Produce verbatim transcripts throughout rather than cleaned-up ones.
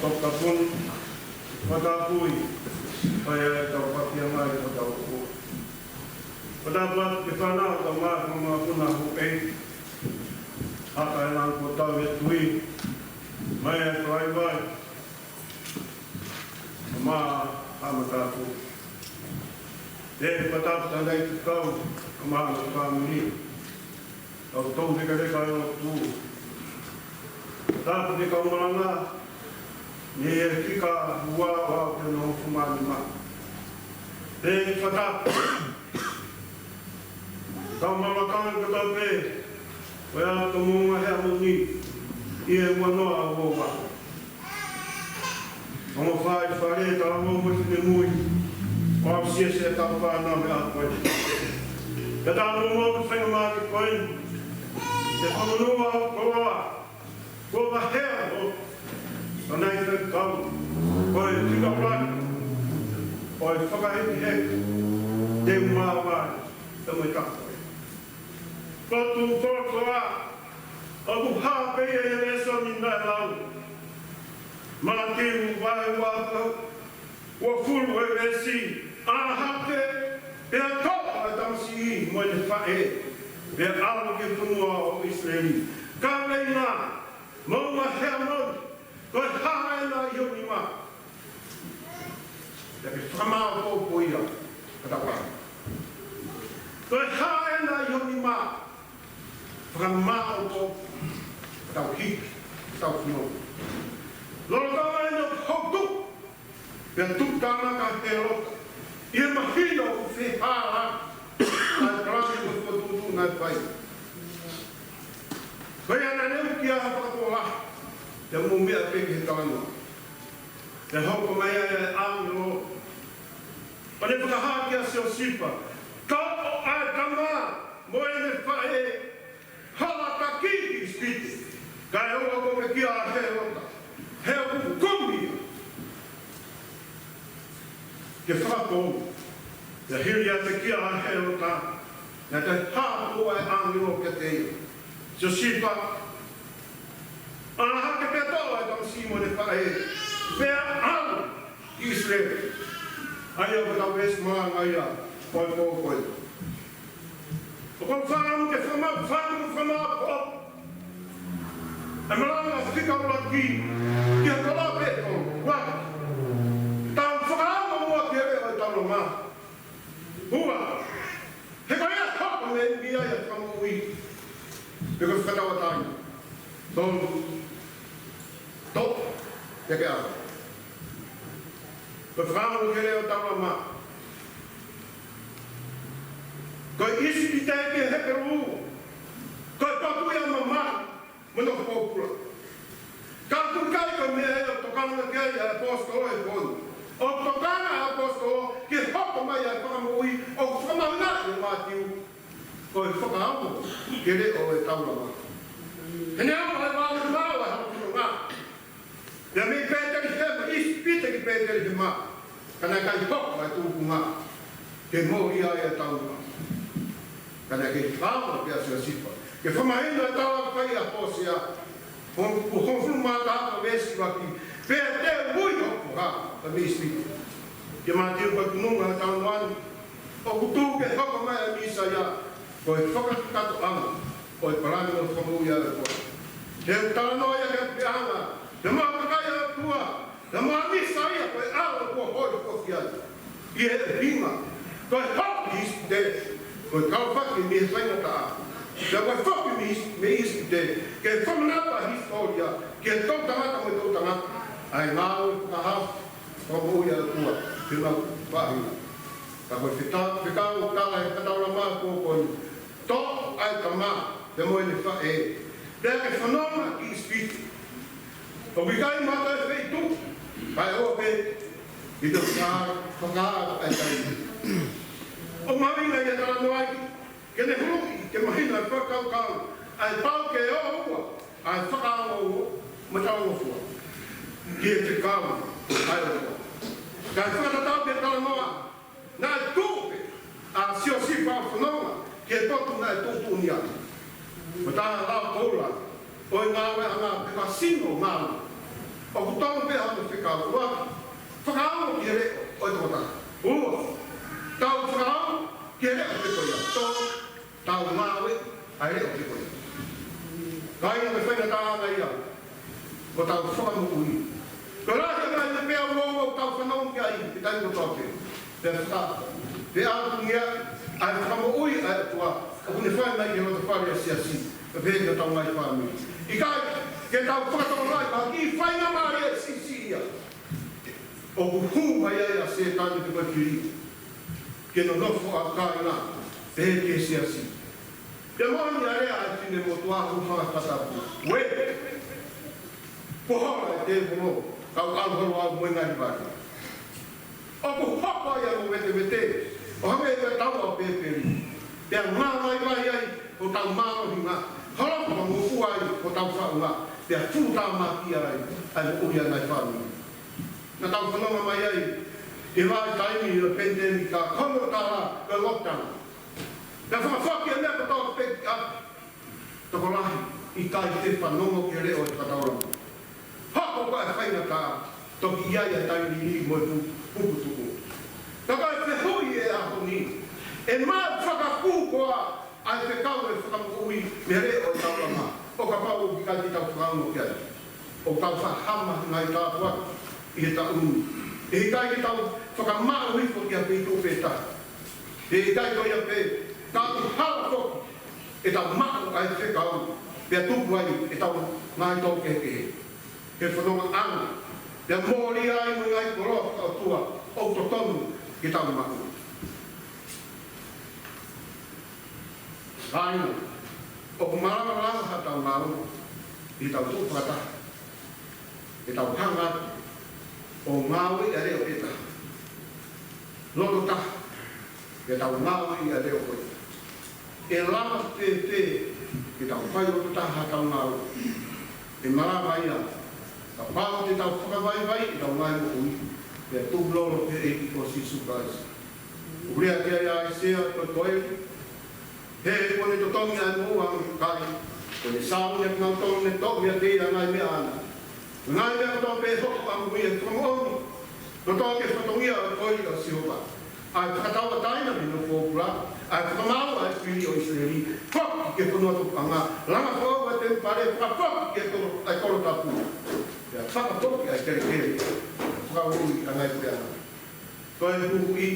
Toketā Puni, Toketā Pui, ʻa ia ʻe tau pakia mai ko tau kuo. Toketā Puni, ke fānau, tau mā, tau mā, puna, hupe. ʻA ka e nang ko tau e tui, mai e fai vai, mā, ʻa matāpuna. Te patapta nei te kau, ʻa mā, ʻa fāmili. Tau tau heka heka ʻo tū. Tāpuni kau malanga, ni e fika ua ua te no fumani ma. Te ki fata. Tau malakana ka tau pē, ʻo e ʻa tō mō ngā hea moni, ʻi he ua noa ua ua. Ongo fai fare tau mo mo finemui. Mau sia sia tau fānau mei ʻapi. Ka tau mo mo ke fenga mā ki koe. Te whamanua ʻo koloa. Ko ka hea ʻo. Ka nai fekau. Ko e fika plaki. Ko e whakaheki heki. Te umāvai. Te mo i kako. Ko tu ko ko a, ʻoku hā pē ia ʻi he lēsoni naʻe lau. Mātiu vahe ua, ua fulu e veesi, ʻā hake, pea toʻo ʻa e tamasiʻi mo ʻene faʻē, pea ʻalu ki he fonua ʻo ʻIsileli. Ka veinga, mo ngā hea moni, ko e hā ʻena ʻi ho nima. Pea ke fakamāʻopoʻopo ia, ka tau ʻā. Ko e hā ʻena ʻi ho nima, fakamāʻopoʻopo, ka tau hiki, ka tau fino. Lolotonga ʻena hotu, pea tuku tānaki ʻe Hēlota, ʻi he mahino ʻoku fehālaaki ʻa e palani mo e fokotuʻutuʻu naʻe fai. Ko ia naʻa ne ui ki ai ha fakapō lahi, te mou meʻa pē ki he talanoa. Pea hoko mai ai ʻa e ʻāngelo, ʻo ne fakahā kia Siosifa, toʻo ʻa e tama mo ʻene faʻē, hala taki ki ʻIsipite, kae ʻoua kuo pekia ʻa Hēlota, he ʻoku kumi ia ke fakapō. Pea hili ʻa e pekia ʻa Hēlota, naʻe toe hā atu ʻa e ʻāngelo kiate ia, Siosifa, ʻā hake pea toʻo ʻa e tamasiʻi mo ʻene faʻē, pea ʻalu ki ʻIsileli. ʻA ia ko e tau veesi malanga ia ʻo e pō ko ē. ʻOku ou fakaʻamu ke fakamā, fakaʻamu fakamā ko e malanga fika ʻuluaki, ki he koloa pē ko e ua. Tau fakaʻamu muʻa ki he leʻo ʻo e taulama. Ua, he ko ia hoko mei ai ʻa e fakamoʻui. Pe ko e fakatauʻatāina. Tolu, toʻo, pea ke ʻalu. Ko e fakaʻamu ki he leʻo ʻo e taulama. Ko e ʻIsipite ki he Hepelū, ko e potu ia mamahi mo nofo pōpula. Ka ʻoku ʻikai ko e meʻa ia ʻoku tokanga ki ai ʻa e ʻaposetolo he pō ni. ʻOku tokanga ʻa e ʻaposetolo ki he hoko mai ʻa e fakamoʻui ʻoku fakamahino ʻe Mātiu, ko e fakaʻamu ki he leʻo ʻo e taulama. He naʻe ʻalu ʻa e vāhenga ʻo e halafononga. Pea mei Pētelihema, ʻIsipite ki Pētelihema, ka naʻe ʻikai hoko ʻa e tūkunga ke moʻui ai ʻa e taulama. Ka naʻe kei fakaava pē ʻa Siosifa ke fakamahino ʻa e tala ʻoku fai ʻe Hōsea, hong-, hongofulu mā taha veesi ʻuluaki, pea te u ui hoku foha mei ʻIsipite. Kia Mātiu, ko e tuʻunga ʻo e talanoa ni, ʻoku tuʻu ke hoko mai ʻa e Mīsaia, ko e fakakakatoʻanga ʻo e palani ʻo e fakamoʻui ʻa e ʻOtua. He ʻoku talanoa ia ki he puleʻanga, he maʻu kakai ʻa e ʻOtua, he maʻu Mīsaia ko e ʻAlo kuo holi kuo fiai. ʻI he ʻuhinga, ko e hoko ʻi ʻIsipite, ko e kau faki mei he faingataʻa. Pea ko e foki mei ʻIsi-, mei ʻIsipite, ke fakamanatu ʻa e hisitōlia, ki he toʻutangata mo e toʻutangata, ʻa e ngāue fakahaofi, fakamoʻui ʻa e ʻOtua, ke mau faʻahinga. Ka ko e feta-, fekau tala ʻe he taulama ko eni. Toʻo ʻa e tama, pea mo ʻene faʻē. Pea ke fononga ki ʻIsipite. ʻOku ʻikai mata e feituʻu, kae ʻoua pē ke te faka-, fakaava ʻa e taimi. ʻOku mahuʻinga ia talanoa ai, ke ne huluʻi, ke mahino ʻa e fakakaukau, ʻa e pau ke ʻoua, ʻa e fakaongo, mo e talangofua. Ki he fekau, ʻa e ʻOtua. Kae fakatatau ki he talanoa, naʻe tuʻu pē ʻa Siosifa ʻo fononga ki he potu naʻe tuʻutuʻuni ai. Ko e taha lau koula ʻo e ngāueʻanga pe ko e sino ngāue. ʻOku tonu pē ʻa e fekau ua, fakaongo ki he leʻo ʻo e tokotaha. Ua, tau fakaongo ki he leʻo pē ko ia. Tolu, tau ngāue ʻa e leʻo pē ko ia. Kāinga, ko e faingataʻaʻanga ia ʻo ʻetau fakamoʻui. Ko e lahi ʻa e ngaahi meʻa pea ua ʻoku tau fanongo ki ai he taimi kotoa pē. Pea faka-, pea ʻalu ki ai ʻa e fakamoʻui ʻa e ʻOtua ʻoku ne fai mai ki he loto fale ʻa e siasi, pea pehē ki hotau ngaahi fāmili. ʻIkai ke tau fakatokolahi ʻa e kiʻi faingamālie siʻisiʻi ia ʻoku hū mai ai ʻa Sētane pe ko e fili ke nonofo ʻa e kāinga, pehē ki he siasi. Pea moʻoni ʻa e lea ʻa e finemotuʻa ʻoku hanga fakatapu. Uē, kuo hola e tēvolo, kau ʻalu holo au mo e ngaahi vale. ʻOku hoko ia mo vetevete, ʻo hangē ko e taua ʻo Pēpeli. Pea ngāvaivai ai hotau mālohinga, holo mo ua ai hotau faʻunga, pea fuʻu tāmaki ai ʻa e moʻui ʻa e ngaahi fāmili. Naʻa tau fanongo mai ai he vahaʻa taimi ʻo e pandemic, ka ko hono tala ko e lockdown. Naʻe fakafoki e meʻa kotoa pē ki ʻapi. Tokolahi ʻikai te fanongo ki he leʻo ʻo e fakataulama. Hoko ko e faingataʻa, toki ʻi ai ʻa e taimi lī mo e pu-, puputuʻu. Ka ko e fehuʻi he ʻaho ni, ʻe maʻu fakakū koā ʻa e fekau ʻo e fakamoʻui mei he leʻo ʻo e taulama, ʻo kapau ʻoku ʻikai te tau fakaongo ki ai? ʻOku tau fakahama ngaahi tāpuaki ʻi he taʻu ni. ʻE ʻikai ke tau fakamaʻu hifo ki ha feituʻu pē taha. ʻE ʻikai ko ia pē, ka ʻoku hala foki ʻetau maʻu ʻa e fekau, pea tupu ai ʻetau ngaahi tō kehekehe. He fononga ʻanga, pea mōlia ai mo e ngaahi koloa fakaʻotua ʻoku totonu ke tau maʻu. Kāinga, ʻoku malava lava haʻatau ngāue ʻi heʻetau tuʻu fakataha, ʻetau hanga atu ʻo ngāueʻi ʻa e leʻo pē taha. Loto taha, ʻetau ngāueʻi ʻa e leʻo ko ia. ʻE lava fēfē ke tau fai loto taha haʻatau ngāue? ʻE malava ia kapau te tau fakavaivaiʻi ʻetau ngaahi moʻui, pea tukulolo ki he ʻEiki ko Sīsū Kalaisi. ʻOku lea ki ai ʻa ʻAisea, ko e Koeli: He kuo ne totongi ʻa e moʻua ʻa e kakai, kuo ne sāuni ʻa kinautolu ne toʻo meiate ia ʻa e ngaahi meʻa ʻaʻana. Ngaahi meʻa kotoa pē ʻe hoko ʻamui ʻe he fakamoʻoni, kotoa ki he fatongia ʻo e koeli ʻo Sihova, ʻa e fakatauʻatāina mei hono pōpula, ʻa e fakamaau ʻa e fili ʻo ʻIsileli, foki ki he fonua tupuʻanga, langa foʻou ʻa e temipale, fakafoki ki he kolo, ʻa e kolo tapu, pea fakafoki ʻa e kelekele, fakaului ʻa e ngaahi puleʻanga. Ko e huhuʻi,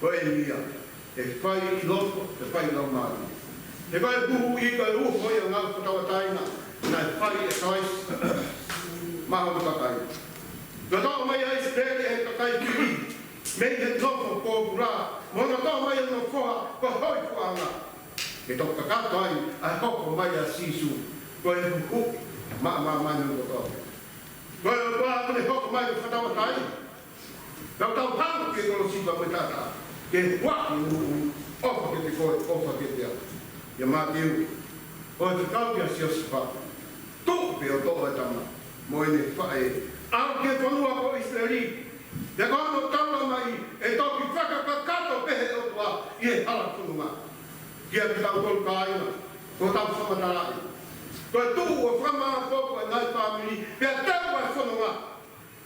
ko eni ia, ʻe fai ʻi loto, ʻe fai ʻi laumālie. He ko e huhuʻi, ko e uho ia ʻo e ngāue fakatauʻatāina naʻe fai ʻe Kalaisi maʻa hono kakai. Naʻe toʻo mai ʻa ʻIsileli ʻe he kakai fili mei he nofo pōpula, mo hono toʻo mai ʻa hono foha ko e hōifuaʻanga, ke toki kakato ai ʻa e hoko mai ʻa Sīsū, ko e huhuʻi maʻa māmani kotoa. Ko e ʻOtua ʻoku ne hoko mai ʻo fakatauʻatāina. Tau tau hanga ki he kolosi pea mo e taʻataʻa, ke huaʻi e moʻui, ʻofa kiate koe, ʻofa kiate au. ʻIa Mātiu, ko e fekau kia Siosifa: Tuʻu pē ʻo toʻo e tama mo ʻene faʻē, ʻalu ki he fonua ko ʻIsileli, pea ko hono taulama ia ʻe toki fakakakato pē ʻe he ʻOtua ʻi he hala fononga. Kia kitautolu kāinga, ko hotau fakamatalaʻi, ko e tuʻu ʻo fakamāʻopoʻopo e ngaahi fāmili, pea teu ʻa e fononga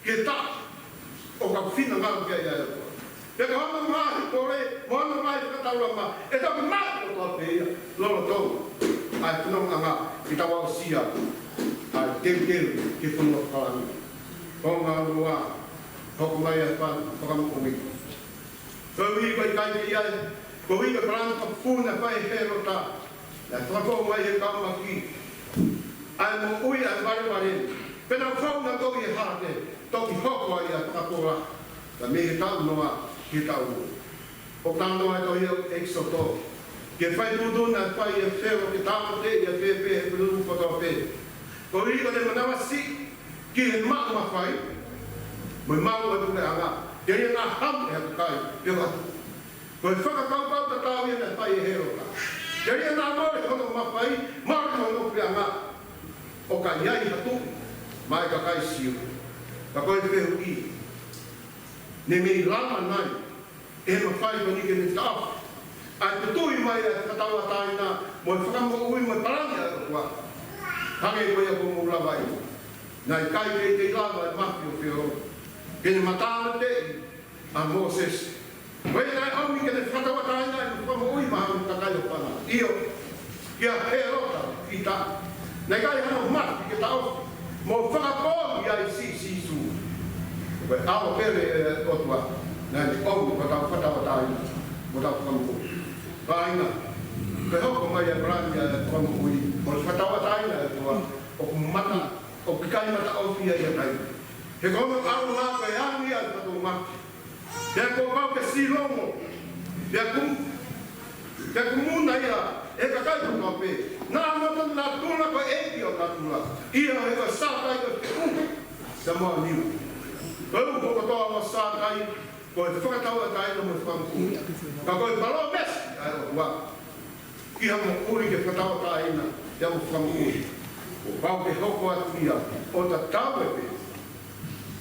ke taʻu ʻoku finangalo ki ai ʻa e ʻOtua. Pea ko hono ngaahi kole mo hono ngaahi fakataulama, ʻe toki maʻu kotoa pē ia lolotonga ʻa e fonongaʻanga, ke tau aʻusia ʻa e teuteu ki he fonua fakalangi. Ko e ngaahi ua, hoko mai ʻa e fa-, fakamoʻui. Koeʻuhi ko e ʻikai ke ʻi ai, koeʻuhi ko e palani fakafufū naʻe fai ʻe Hēlota, naʻe fakafoʻou mai ʻe he kau Maki ʻa e moʻui ʻa e valevale, pea nau fou nautolu ʻi he hala kehe, toki hoko ai ʻa e fakapola, ka mei he taʻu noa ki he taʻu ua. ʻOku talanoa ʻa e tohi ʻEkisoto ki he fai tuʻutuʻuni naʻe fai ʻe Felo ke tāmateʻi ʻa e fēfē Hepelū kotoa pē. Koeʻuhi ko ʻene manavasiʻi ki he maʻu mafai mo e maʻu ʻa e puleʻanga, telia naʻa hamu ʻe he kakai pe ko e hā. Ko e fakakaukau tatau ia naʻe fai ʻe Hēlota. Telia naʻa mole hono mafai, mole hono puleʻanga, ʻo ka ʻi ai ha tuʻi maʻa e kakai Siu. Ka ko e fehuʻi, ne mei lava nai ʻe he mafai ko eni ke ne taʻofi ʻa e tuʻu mai ʻa e fakatauʻatāina mo e fakamoʻui mo e palani ʻa e ʻOtua, hangē ko ia kuo mou lavaʻi? Naʻe ʻikai ke teitei lava ʻe Mafi ʻo Felo ke ne matala teʻi ʻa Mōsese. Ko ia naʻe ʻomi ke ne fakatauʻatāina ʻa e fakamoʻui maʻa hono kakai ʻo Panga. ʻIo, kia Hēlota Pita. Naʻe ʻikai hano mati ke taʻofi mo fakapoongi ai Sī-, Sīsū. Ko e ʻAlo pele ʻo e ʻOtua naʻa ne ʻomi ko hotau fakatauʻatāina mo hotau fakamoʻui. Kāinga, ko e hoko mai ʻa e palani ʻa e fakamoʻui mo e fakatauʻatāina ʻa e ʻOtua, ʻoku mata, ʻoku ʻikai mataʻofi ia ʻi ha taimi. He ko hono ʻalu ā ko e angi ʻa e fatongia. Pea kuo pau ke silongo. Pea kum-, pea kumuna ia ʻe he kakai kotoa pē. Naʻa mo hono natula ko e ʻeiki ʻo natula. ʻIo, he ko e sākai ʻo e feʻunga. Samoa niu. Ko e uho kotoa ʻo e sākai, ko e fakatauʻatāina mo e fakamoʻui. Ka ko e palōmesi ʻa e ʻOtua ki ha moʻui ke fakatauʻatāina ia mo fakamoʻui, kuo pau ke hoko atu ia ʻo tatau ai pē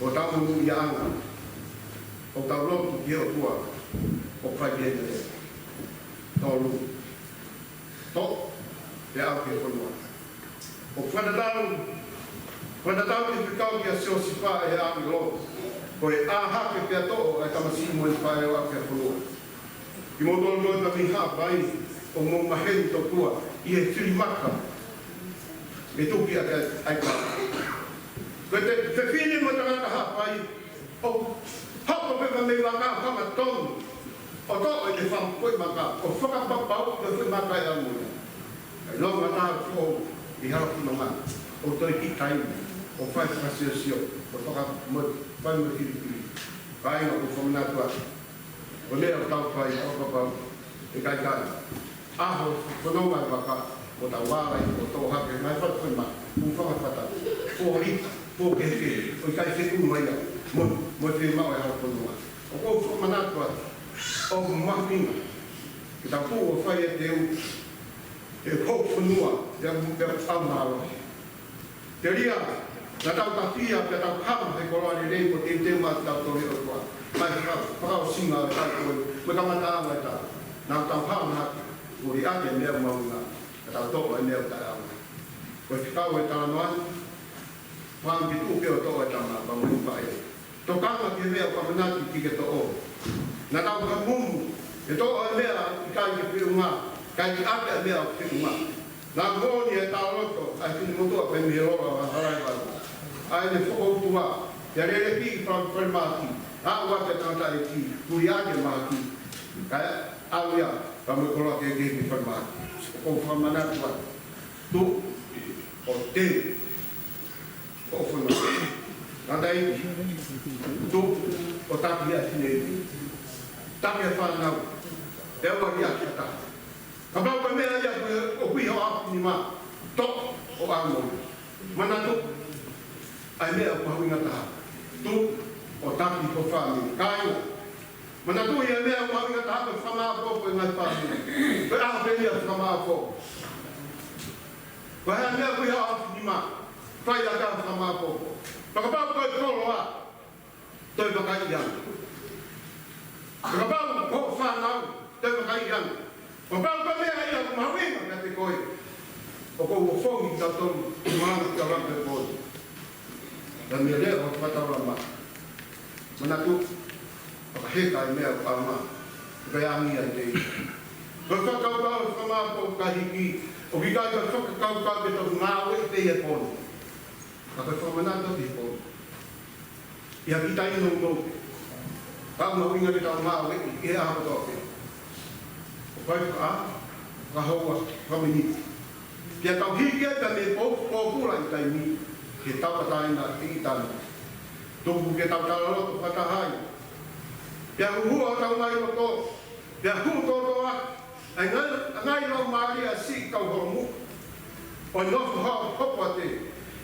mo hotau monūʻiaʻanga, ʻo tau lotu ki he ʻOtua ʻoku fai ki he lea. Tolu. Toʻo pea ʻalu ki he fonua. ʻOku fakatatau, fakatatau ki he fekau kia Siosifa ʻe he ʻāngelo, ko e ʻā hake pea toʻo ʻa e tamasiʻi mo e faʻē ʻo aʻu ki ha fonua. Kimoutolu mo e tamasiʻi Haʻapai, ʻoku mou maheni tokua ʻi he fili maka, ʻe tuki ʻaki ʻa e kau. Ko e fefine mo e tangata Haʻapai, ʻo hoko pē mei he vaka hangatonu, ʻo toʻo ʻene fanga foʻi maka, ʻo fakapapauʻi ko e foʻi maka ʻe ʻalu mo ia. ʻA e longa taha foʻou ʻi he hala fononga, ʻo toe kiʻi taimi ʻo fai fakasiosio, ʻo faka-, mo-, fai mo e filifili. Kāinga, ʻoku ou fakamanatu atu, ko e meʻa ʻoku tau fai, ʻo fakapapau ʻe ʻikai ke ʻaho fononga e vaka, ʻo tau ala ʻo toʻo hake, ngaahi fatu foʻi maka, ʻū fanga fata, pō lita, pō kehekehe, ʻo ʻikai feʻunga ia mo, mo e fiemaʻu ʻa e hala fononga. ʻOku ou fakamanatu atu, ʻoku mahuʻinga ke tau kau ʻo fai e teu, he ko e fonua, pea, pea ʻoku tau mālohi. Telia, naʻa tau tafia, pea tau hama he koloa lelei, ko e teuteu maʻa kitautolu ʻe he ʻOtua. Mai faka-, fakaʻosinga ʻo e taʻu ko ē, mo e kamataʻanga ʻo e taʻu. Naʻa tau hama hake, ʻo liʻaki e meʻa mahuʻinga, naʻa tau toʻo e meʻa taʻeʻaonga. Ko e fekau ʻa e talanoa ni, fāmili tuʻu pē ʻo toʻo e tama, pea mo e faʻē. Tokanga ki he meʻa ʻoku ʻamanaki ke ke toʻo. Naʻa tau hamumu, ʻe toʻo e meʻa ʻikai ke feʻunga, kae liʻaki e meʻa ʻoku feʻunga. Naʻe moʻoni e taʻeloto ʻa e finemotuʻa pē mei he lola ʻo Halaevalu. ʻA ʻene fokoutua, ʻi he lele ki he fale, falemahaki, ʻa ʻoua te tangata ʻe ki, puli ake mahaki. Kae ʻalu ia, pea mo e koloa kehekehe ki he falemahaki. ʻOku ou fakamanatu atu, tuʻu ʻo teu ʻo fononga. Tangataʻeiki, tuʻu ʻo taki ʻa e fineʻeiki. Taki ʻa e fānau. Pea ʻoua liʻaki ha taha. Kapau ko e meʻa ia ko e ʻoku ʻi ho ʻaofinima, toʻo ʻo ʻalu mo ia. Manatu, ʻa e meʻa ʻoku mahuʻinga taha, tuʻu ʻo taki ho fāmili. Kāinga, manatuʻi e meʻa ʻoku mahuʻinga taha ko e fakamāʻopoʻopo e ngaahi fāmili. Ko e ʻaho pē ia ʻo e fakamāʻopoʻopo. Ko e hā e meʻa ʻoku ʻi ho ʻaofinima, fai ʻaki e fakamāʻopoʻopo. Pea kapau ko e koloa, toe vakaiʻi ange. Pea kapau ko e fānau, toe vakaiʻi ange. Pea kapau ko e meʻa ia ʻoku mahuʻinga kiate koe, ʻoku ou ʻofongi kitautolu, ʻi he malanga ʻoku tau langa he pō ni. Pea mei he leʻo ʻo e fakataulama. Manatu, fakaheka e meʻa ʻoku ʻaonga, ʻoku ʻi ai ange ia ʻi he. Ko e fakakaukau ʻo e fakamāʻopoʻopo ʻoku hiki, ʻoku ʻikai ko e fakakaukau ke tau ngāueʻi pē ʻi he pō ni. Ka ko e fakamanatu ki he pō ni. ʻI ha kiʻi taimi nounou. Ka ʻoku mahuʻinga ke tau ngāueʻi ʻi he ʻaho kotoa pē. ʻO fai fakaʻaho, fakahoua, fakaminiti. Pea tau hiki ai pea mei he pō-, pōpula ʻi taimi, ke tau kataina ʻi tanu. Tuku ke tau talaloto fakataha ai. Pea huhua hotau ngaahi loto, pea hū tōtōaki ʻa e ngaahi, ʻa e ngaahi laumālie ʻa siʻi kau holomuʻa ʻo e nofo hao hopoate.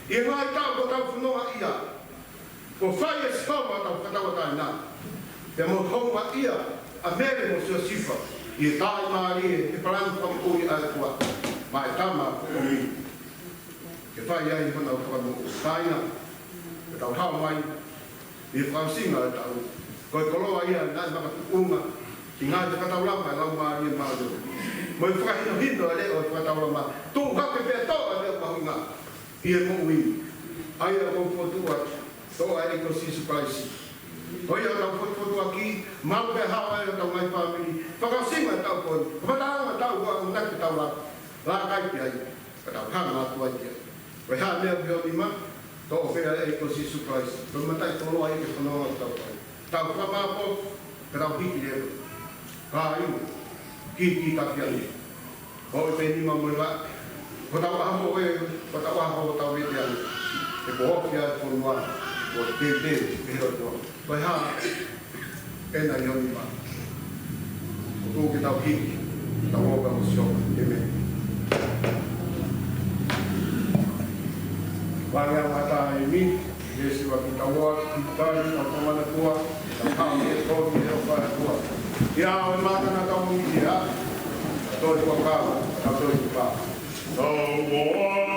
ʻI he ngaahi taʻu kuo tau fononga ai, kuo fai ʻe Sihova ʻetau fakatauʻatāina. Pea mo e houngaʻia ʻa Mele mo Siosifa ʻi he tāimālie he palani fakamoʻui ʻa e ʻOtua maʻa e tama ko ʻeni. Ke fai ai honau fakamoʻui. Kāinga, ke tau hao mai ʻi he fakaʻosinga ʻo e taʻu. Ko e koloa ia naʻe makatuʻunga ki he ngaahi fakataulama ʻa e Laumālie Māʻoniʻoni. Mo e fakahinohino ʻa e leʻo ʻo e fakataulama. Tuʻu hake pea toʻo e meʻa mahuʻinga ʻi he moʻui. ʻA ia ʻoku ou fokotuʻu atu, toʻo ʻa e ʻEiki ko Sīsū Kalaisi. Ko ia ʻoku tau fokotuʻu atu, maʻu pē haʻu ai ʻo tau ngaahi fāmili. Fakaʻosinga ʻetau ko eni, ko e fakaʻosinga ʻetau ʻamanaki ʻetau la, la kai pē ai, ka tau hanga atu ai pē ai. Ko e hā e meʻa ʻoku ʻi ho nima, toʻo pē ʻa e ʻEiki ko Sīsū Kalaisi. Ko e mataʻikoloa ia ki he fononga ʻoku tau fai. Tau fakamālō, ka tau hiki leva. Kāinga, kī, kī taki ange. Ko e pē nima mo e laʻi. Ko hotau ʻaho mo e, ko hotau ʻaho, ko hotau vete ange. ʻE ko ofi ʻa e fonua, ko e teuteu, ʻe he ʻOtua. Ko e hā, ʻena ʻi ho nima. ʻOku tuku ke tau hiki, tau ō ka mo Sihova. ʻĒmeni. Vale a mata e mi, Sīsū ʻa ki tau ō, ki tau ō, tau ō manatua, tau ō manatua, tau ō manatua. Ia, ʻo e mata na tau mi ia, tau ō manatua, tau ō manatua. Tau ō manatua.